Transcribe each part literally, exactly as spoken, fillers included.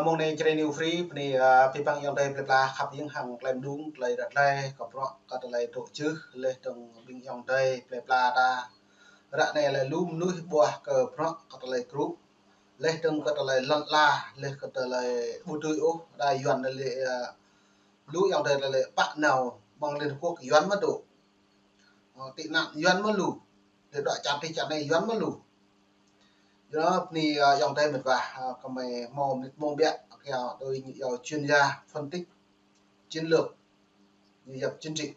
Mông anai Jrai New Free, bơni, ơ, abih bang ayŏng adơi plơi pla khăp hiêng hăng tơlơi mơđung, tơlơi ră tơlơi, kơ bruă, kơ tơlơi dŏ jưh, laih dơ̆ng ƀing ayŏng adơi plơi pla ta. Ră anai lĕ lu mơnuih ƀuah kơ bruă, kơ tơlơi krŭ, laih dơ̆ng kơ tơlơi lŏn ala, laih kơ tơlơi ƀu dưi ôh, đa Yuan lĕ, ơ, lu ayŏng adơi lĕ pă nao mơ̆ng Liên Hợp Quốc Yuan mơ̆ dŏ. Ơ, tị nạn Yuan mơ̆ lu. Lĕ dŏ čar adih čar anai Yuan mơ̆ lu. Yua anŭn bơni, ơ, ayŏng adơi mĕt wa, ơ, kơ mơi hmâo mơnit mông biă, kơ tui ñu iâu chuyên gia phân tích chiến lược, ñu yap chính trị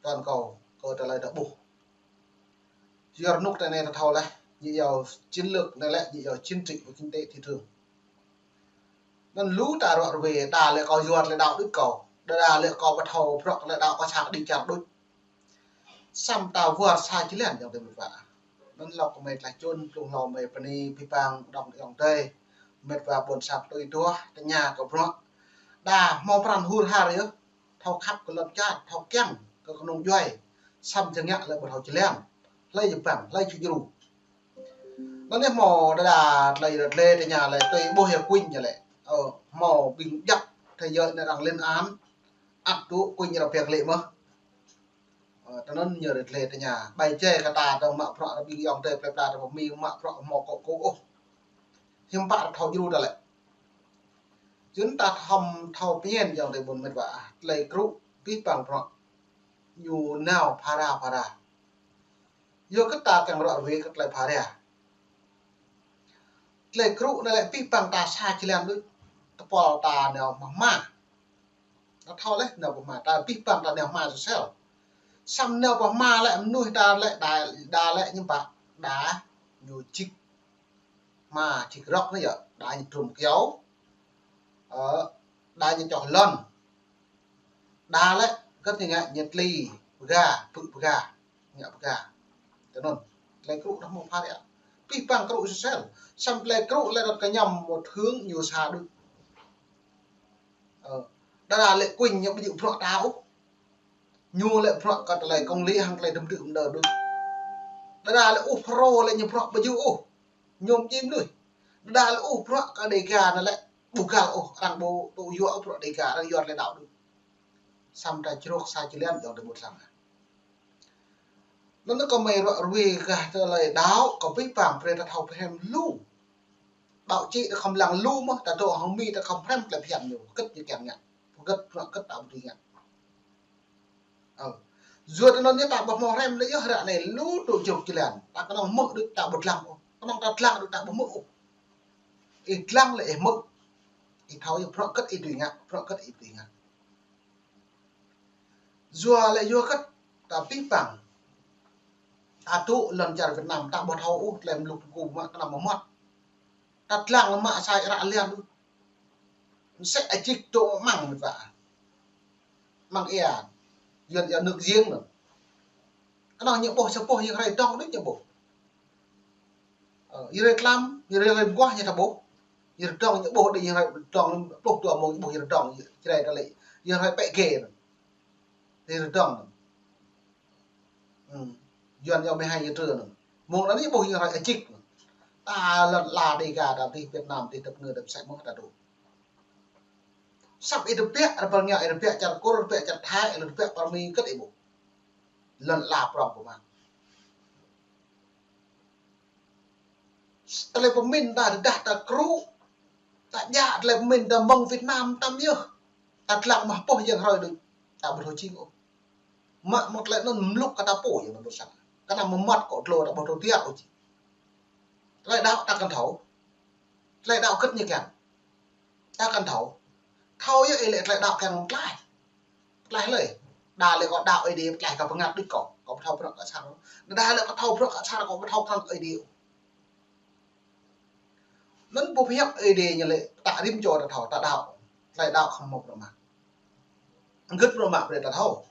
toàn cầu, kơ tơlơi ta ƀuh. Yua rơnŭk tơ anai ta thâo laih, ñu iâu chiến lược anai lĕ, ñu iâu chính trị và kinh tế thị trường. Anŭn lu ta ră ruai, đa lĕ kâo yua tơlơi đaŏ đôč kâo. Đa đa lĕ kâo ƀu thâo bruă tơlơi đaŏ kâo sa kơđi čar đôč. Samơ̆ ta wơr sa jơlan ayŏng adơi mĕt wa. Anŭn hlâo kơ mơi tơlơi čun, blung hlâo mơi bơni abih bang dŏng ayŏng adơi mĕt wa ƀôn sang tui duah, tơña kơ bruă. Đa hmâo pran hur har yơh, thâo khăp kơ lŏn čar, thâo kiăng kơ kơnung djuai. Samơ̆ jơngă lĕ ƀu thâo jơlan. Hlơi yơh bang, hlơi čŭ djru. Anŭn yơh hmâo đa đa tơlơi, tơlơi tơña lĕ tui ƀuh yơh kuing ñu lĕ. Ơ, hmâo ƀing djăp thế giới anai arăng lên án, ăt dŏ kuing arăng pĕk lĕ mơ̆n. Ơ, tơ anŭn ñu rơt lĕ tơña. Ƀai jai kơ ta dŏng mă bruă ƀing ayŏng adơi plơi pla ta pơmĭn mă bruă hmâo kŏ kŏ ôh. Hiư̆m pă ta thâo djru ta lĕ. Yua anŭn ta thâo, thâo pơmĭn ayŏng adơi ƀôn mĕt wa. Tơlơi krŭ abih bang bruă ñu nao phara phara. Yua kơ ta kiăng ră ruai kơ tơlơi phara. Tơlơi krŭ anai lĕ abih bang ta sa jơlan đôč. Tơpul ta nao pơhma. Ta thâo laih nao pơhma, ta abih bang ta nao pơhma sơsel. Samơ̆ nao pơhma lĕ mơnuih ta lĕ đa, đa lĕ ñu pă, đa ñu čik hma čik rơ̆k anai yơh, đa ñu trŭm kyâo, ơ, đa ñu čoh lŏn, đa lĕ kơ ñu ngă ñu tli pơga, pư̆ pơga, ngă pơga. Tơ anŭn, tơlơi krŭ ta hmâo phara. Abih bang krŭ sơsel, samơ̆ tơlơi krŭ lĕ rơ̆t kơ ñăm một hướng ñu sa đôč. Ơ, đa đa lĕ kuing ñu ƀu djơ̆ bruă ta ôh. Ñu lĕ bruă kơ tơlơi công lý hăng tơlơi tơm tưm đơ đôč. Đa đa lĕ ôh Phrô lĕ ñu bruă ƀu djơ̆ ôh. Ñu či mơnuih. Đa đa lĕ ôh bruă kơ Dega anai lĕ ƀu găl ôh, arăng ƀu tŭ yua ôh bruă Dega, arăng yua tơlơi đaŏ đôč. Samơ̆ ta čruk sa jơlan ayŏng adơi ƀôn sang. Anŭn kơ mơi ră ruai kơ tơlơi đaŏ, kơ abih bang brơi ta thâo pơhrăm lu. Đaŏ či ta khŏm lăng lu mơ̆n, ta dŏ hăng Mi ta khŏm pơhrăm tơlơi phiăn ñu, hơget ñu kiăng ngă. Hơget bruă hơget ta ƀu dưi ngă. Ơ. Yua tơ anŭn yơh ta ƀu hmâo hrăm lĕ yơh ră anai lu dŏ čruk jơlan. Ta kơnơ̆ng hmư̆ đôč ta ƀu dlăng ôh. Kơnơ̆ng ta dlăng đôč ta ƀu hmư̆ ôh. Ih dlăng lĕ ih hmư̆. Ih thâo yơh bruă hơget ih dưi ngă, bruă hơget ih dưi ngă. Yua lĕ yua hơget ta abih bang. Ta dŏ lŏn čar Việt Nam ta ƀu thâo ôh tơlơi mluk mơku mă kơnăm mơmŏt. Ta dlăng mă sa ră lĕ đôč. Mơsĕ ajik dŏ mơ̆ng mĕt wa. Mơ̆ng ia. Yuan ia nước giếng anŭn. Kơnơ̆ng ñu ƀuh sa boh ñu hrơi dŏng đôč ñu ƀuh. Ơ, ñu hrơi tlam, ñu hrơi, hrơi mơguah ñu ta ƀuh. Ñu hrơi dŏng ñu ƀuh đĭ ñu hrơi dŏng pluh dua mông ñu ƀuh ñu hrơi dŏng, Jrai ta lĕ. Ñu hrơi pĕ gê anŭn. Ñu hrơi dŏng anŭn. Ư. Yuan yua mơi hai ñu trưa anŭn. Mông anŭn ñu ƀuh ñu hrơi ajik anŭn. Ta lŏn ala Dega ta adih Việt Nam adih tơpă ngă tơpă sĕ mơ̆n ta dŏ. Săp ih tơbiă, rơbal ngă ih tơbiă čar Kur, tơbiă čar Thái, ih tơbiă pơ Mi hơget ih ƀuh. Lŏn ala prŏng pơmă. Tơlơi pơmĭn ta rơđah ta krŭ, ta djă tơlơi pơmĭn ta mơ̆ng Việt Nam tăm yơh. Ta dlăng mă boh yang hrơi đôč, ta ƀu thâo jing ôh. Mă mơ̆ng tơlơi anŭn mluk kơ ta pô yang anŭn ƀu săng. Kơnơ̆ng mơmŏt kơ dlô ta ƀu thâo tiar ôh jing. Tơlơi đaŏ ta kăn thâo. Tơlơi đaŏ hơget ñu kiăng. Ta kăn thâo. Thâo yơh ih lĕ tơlơi đaŏ kiăng tlaih. Tlaih hlơi. Đa lĕ kâo đaŏ Ơi Adai tlaih kâo bơngăt đôč kâo. Kâo ƀu thâo bruă kơ asar. Đa lĕ kâo thâo bruă kơ asar kâo ƀu thâo bruă Ơi Adai. Anŭn ƀu pơhiăp Ơi Adai ñu lĕ ta rĭm čô ta thâo ta đaŏ. Tơlơi đaŏ khŏm hmâo bruă mă. Hơget bruă mă brơi ta thâo.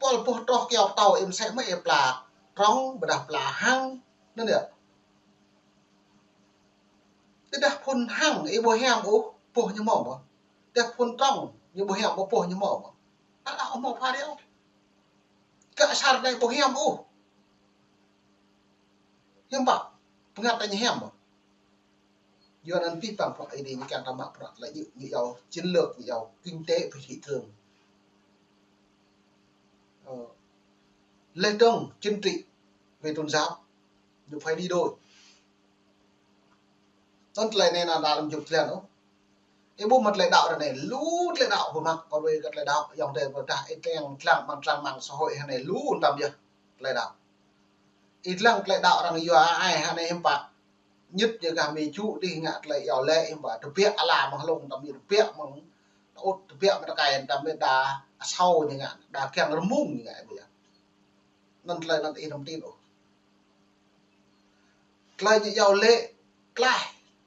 Tơpul boh troh kyâo pơtâo ih mơsĕ mơ̆ ih pla trong, ƀôdah pla hăng, anŭn yơh. Tơdah phŭn hăng ih ƀu hiam ôh, boh ñu hmâo mơ̆n. Tơdah phŭn trong, ñu ƀu hiam ôh, boh ñu hmâo mơ̆n. Ta đaŏ hmâo phara ôh. Kơ asar anai ƀu hiam ôh. Hiư̆m pă, bơngăt ta ñu hiam mơ̆n. Yua anŭn pih pang prăk Ơi Adai ñu kiăng ta mă prăk lĕ ñu, ñu iâu chiến lược, ñu iâu kinh tế về thị trường. Ờ, lĕ dong chính trị về tôn giáo, ñu phải đi đôi. Tơl tơlơi anai nă đa lăm jŭk jơlan ôh. Ih ƀuh mă tơlơi đaŏ ră anai, lu tơlơi đaŏ ƀu mă, kơ wai kơ tơlơi đaŏ, ayŏng adơi pơdah, ih lăng, lăng amăng trang mạng xã hội hă anai, lu tơm yơh tơlơi đaŏ. Ih lăng tơlơi đaŏ arăng yua ai hă anai hiư̆m pă. Ñit ñu gah Mi ču dih ngă tơlơi iâu laĭ hiư̆m pă, tơbiă ala mơ̆ng hlung tơm yơh, tơbiă mơ̆ng tơut, tơbiă mơ̆ng tơkai tơm yơh đa asâo ñu ngă, đa kiăng rơmung ñu ngă ƀiă. Anŭn tơlơi anŭn ih anăm tin ôh. Tơlơi ñu iâu laĭ tlaih,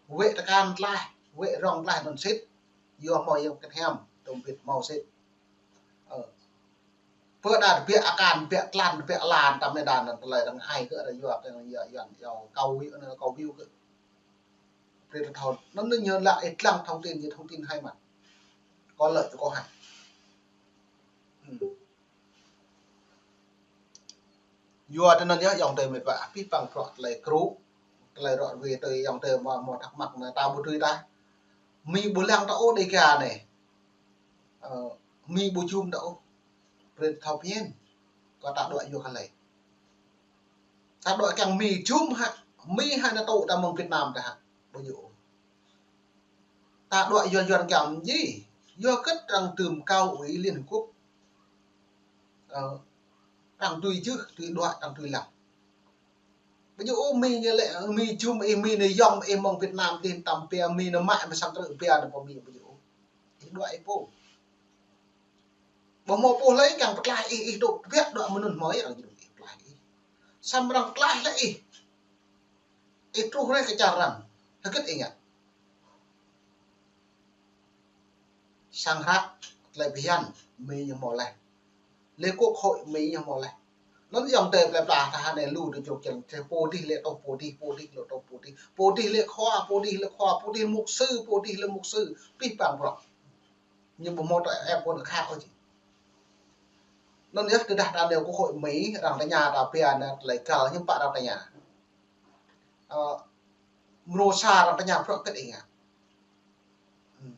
wĕ tơkan tlaih, wĕ rŏng tlaih anŭn sĭt. Yua hmâo yơh kơthim, tơm bit hmâo sĭt. Ơ. Pơ đa tơbiă akan, tơbiă tlan, tơbiă lan, tơm yơh đa anŭn tơlơi arăng ai kơ arăng yua, kơ arăng yua, yua, yua, câu view, anŭn câu view kơ. Brơi ta thâo, anŭn ñu laĭ ih lăng thông tin, ñu thông tin hai mặt. Có lợi cho có hại. Ừm. Yua tơ anŭn yơh ayŏng adơi mĕt wa, pih pang prăk tơlơi kru, tơlơi rŏ rơwe tui ayŏng adơi mă, mă thắc mắc anai ta ƀu tui ta. Mi ƀu lăng ta ôh Dega anai. Ơ, Mi ƀu jum ta ôh. Brơi ta thâo phiăn. Kơ ta đuaĭ yua kơ lĕ. Ta đuaĭ kiăng Mi jum hă, Mi hă anai tŭ ta mơ̆ng Việt Nam ta hă. Ƀu djơ̆ ôh. Ta đuaĭ Yuan Yuan kiăng mơ̆ djơ̆. Yua kơ arăng tơm cao ủy Liên Hợp Quốc. Ơ, arăng tui jưh, tui đuaĭ, arăng tui lăng. Ƀu djơ̆ ôh Mi ñu lĕ, Mi jum ih, Mi ñu yŏng ih mơ̆ng Việt Nam dih tơm pia Mi ñu mă mă sang krư̆ pia ñu pô Mi ƀu djơ̆ ôh. Ih đuaĭ ih pô. Ƀu hmâo pô hlơi kiăng pơtlaih ih, ih dŏ tơbiă đuaĭ mơnŭn hmâo ih arăng jum ih pơtlaih ih. Samơ̆ arăng pơtlaih lĕ ih. Ih truh rai kơ čar arăng. Hơget ih ngă. Sang hră tơlơi phiăn Mi ñu hmâo laih. Lĕ quốc hội Mi ñu hmâo laih. Anŭn ayŏng adơi plơi pla ta hă anai lu tơ jrŏk jơlan, pô dih lĕ tŏh pô dih, pô dih lĕ tŏh pô dih. Pô dih lĕ khua, pô dih lĕ khua, pô dih mục sư, pô dih lĕ mục sư. Pih pang prăk. Ñu ƀu hmâo tơ ĕp pô anŭn khă ôh či. Anŭn yơh tơdah ta nao quốc hội Mi, arăng tơña ta pia anai tơlơi găl hiư̆m pă arăng tơña. Ơ, mrô sa arăng tơña prăk hơget ih ngă. Hm.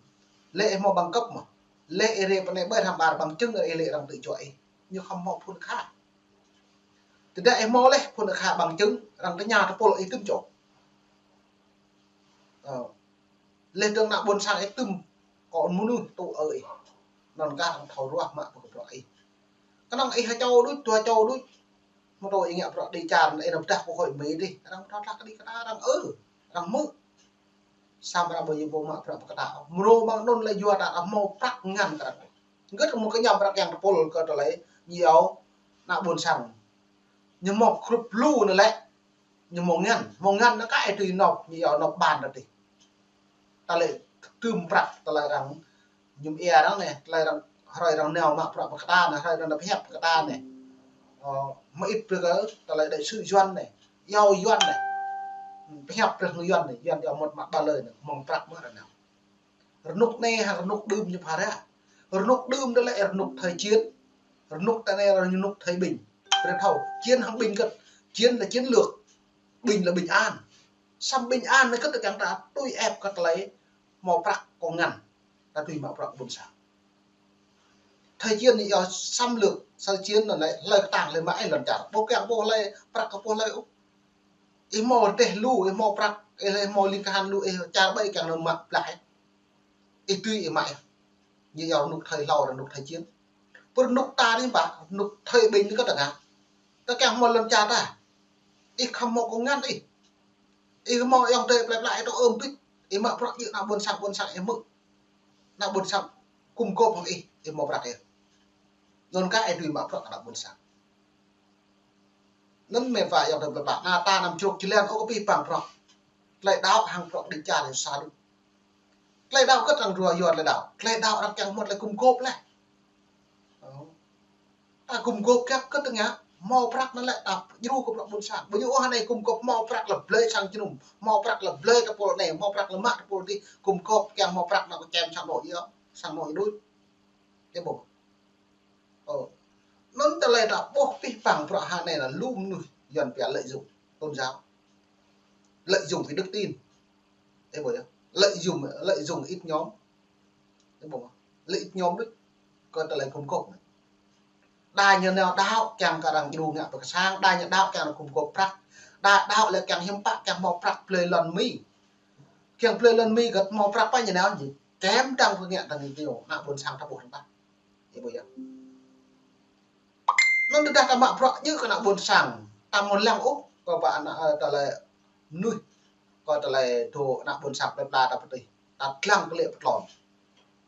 Lĕ ih hmâo bằng cấp mơ̆. Lĕ ih rai pơ anai ƀơi hăm ƀar bằng chứng ih lĕ arăng tŭ juă ih. Ñu khŏm hmâo phŭn khă. Tơdah ih hmâo laih phŭn khă bằng chứng, arăng tơña tơpul ih tŭm čô. Ơ. Lĕ dơ̆ng ană ƀôn sang ih tŭm kơ mơnuih tŭ ơi ih. Anŭn kah arăng thâo ruah mă pơkơprŏ ih. Kơnơ̆ng ih hơčâo đôč, dua čâo đôč. Mơ̆ tơl ih ngă prăk đi čar, ih nao pơdah quốc hội Mi dih. Arăng pơtô tlah kơ đi kơ ta arăng ơ. Arăng hmư̆. Samơ̆ arăng ƀu yơh ƀu mă prăk pơkơtang. Mrô mơ̆ng anŭn lĕ yua ta arăng hmâo prăk ngăn kơ arăng. Hơget mơ̆ kơ ñu prăk kiăng tơpul kơ tơlơi ñu iâu ană ƀôn sang. Ñu hmâo group lu anŭn lĕ. Ñu hmâo ngăn, hmâo ngăn anŭn kah ih tui nộp, ñu iâu nộp bàn ta dih. Ta lĕ tŭm prăk tơlơi arăng, ñu ia arăng anai, tơlơi arăng, hrơi arăng nao mă prăk pơkơtang anai, hrơi arăng nao pơhiăp pơkơtang anai. Ơ, mơit brơi kơ tơlơi đại sứ Yuan anai, iâu Yuan anai. Pơhiăp brơi kơ Yuan anai, Yuan iâu mŭt mă ƀa lơi anai, hmâo prăk mơ̆ arăng nao. Rơnŭk anai hăng rơnŭk đưm ñu phara. Rơnŭk đưm anŭn lĕ rơnŭk thời chiến. Rơnŭk ta anai rơnŭk thời bình. Brơi thâo, chiến hăng bình hơget. Chiến là chiến lược. Bình là bình an. Samơ̆ bình an anŭn hơget ta kiăng ta tui ĕp kơ tơlơi hmâo prăk kơ ngăn. Ta tui mă prăk ƀôn sang. Thời chiến anai iâu xâm lược, thời chiến anŭn lĕ hlơi kơtang hlơi mă ih lŏn čar. Ƀu kiăng ƀu hlơi prăk kơ ƀu hlơi ôh. Ih hmâo rơdêh lu, ih hmâo prăk, ih hmâo ling kahan lu, ih čar ƀai kiăng nao mă blah ih. Ih tui ih mă ih. Ñu iâu rơnŭk thời hlâo, rơnŭk thời chiến. Pơ rơnŭk ta anai ƀă, rơnŭk thời bình anai kơ ta ngă. Ta kiăng hmâo lŏn čar ta. Ih khŏm hmâo kơ ngăn ih. Ih hmâo ayŏng adơi plơi pla ih tŏ ơm bit. Ih mă prăk djơ̆ ană ƀôn sang, ƀôn sang ih hmư̆. Ană ƀôn sang gum gôp hăng ih, ih hmâo prăk ih. Anŭn kah ih tui mă prăk ană ƀôn sang. Anŭn mĕt wa ayŏng adơi plơi pla, anai ta anăm jrŏk jơlan ôh kơ pih pang prăk. Tơlơi đaŏ hăng prăk đi čar yơh sa đôč. Tơlơi đaŏ hơget arăng rua yua tơlơi đaŏ. Tơlơi đaŏ arăng kiăng hmâo tơlơi gum gôp laih. Ơ. Ta gum gôp kiăng hơget ta ngă, hmâo prăk anŭn lĕ ta djru kơ prăk ƀôn sang. Ƀu djơ̆ ôh anai gum gôp hmâo prăk lĕ blơi sang jơnum, hmâo prăk lĕ blơi tơpul anai, hmâo prăk lĕ mă tơpul dih, gum gôp kiăng hmâo prăk anŭn kơ čem sang anŏ yơh, sang anŏ đôč. Yơh ƀuh. Ơ. Anŭn tơlơi ta ƀuh pih pang prăk hă anai lĕ lu mơnuih Yuan pia lợi dụng tôn giáo. Lợi dụng về đức tin. Ơ, ƀuh yơh. Lợi dụng, lợi dụng ích nhóm. Ơ, ƀuh. Lợi ích nhóm đôč. Kơ tơlơi gum gôp anai. Đa ñu nao đaŏ kiăng kơ arăng djru ngă pơ kơ sang, đa ñu đaŏ kiăng arăng gum gôp prăk. Đa đaŏ lĕ kiăng hiư̆m pă kiăng hmâo prăk blơi lŏn Mi. Kiăng blơi lŏn Mi kơ hmâo prăk pă ñu nao jing. Kĕm đang pơngă tơngi kiu, ană ƀôn sang ta ƀuh rơnta. Ơ, ƀuh yơh. Anŭn tơdah ta mă bruă ñu kơ ană ƀôn sang, ta mơ̆ lăng ôh, kơ pă ană, ơ, tơlơi mơnuih, kơ tơlơi dŏ ană ƀôn sang plơi pla ta pơtih. Ta lăng kơ lĕ pơtlon.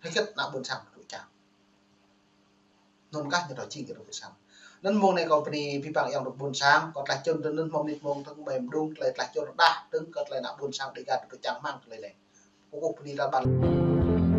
Hơget ană ƀôn sang tŭ čang. Anŭn kah ñu ta jing kơ ƀôn sang. Anŭn mông anai kâo bơni abih bang ayŏng adơi ƀôn sang, kâo tlaih čun tơ anŭn hmâo mơnit mông tơ̆ng ƀai mơđung tơlơi tlaih čun rơđah, tơ̆ng kơ tơlơi ană ƀôn sang Dega tŭ čang hmang tơlơi anai. Kâo kơkuh bơni ta ƀan.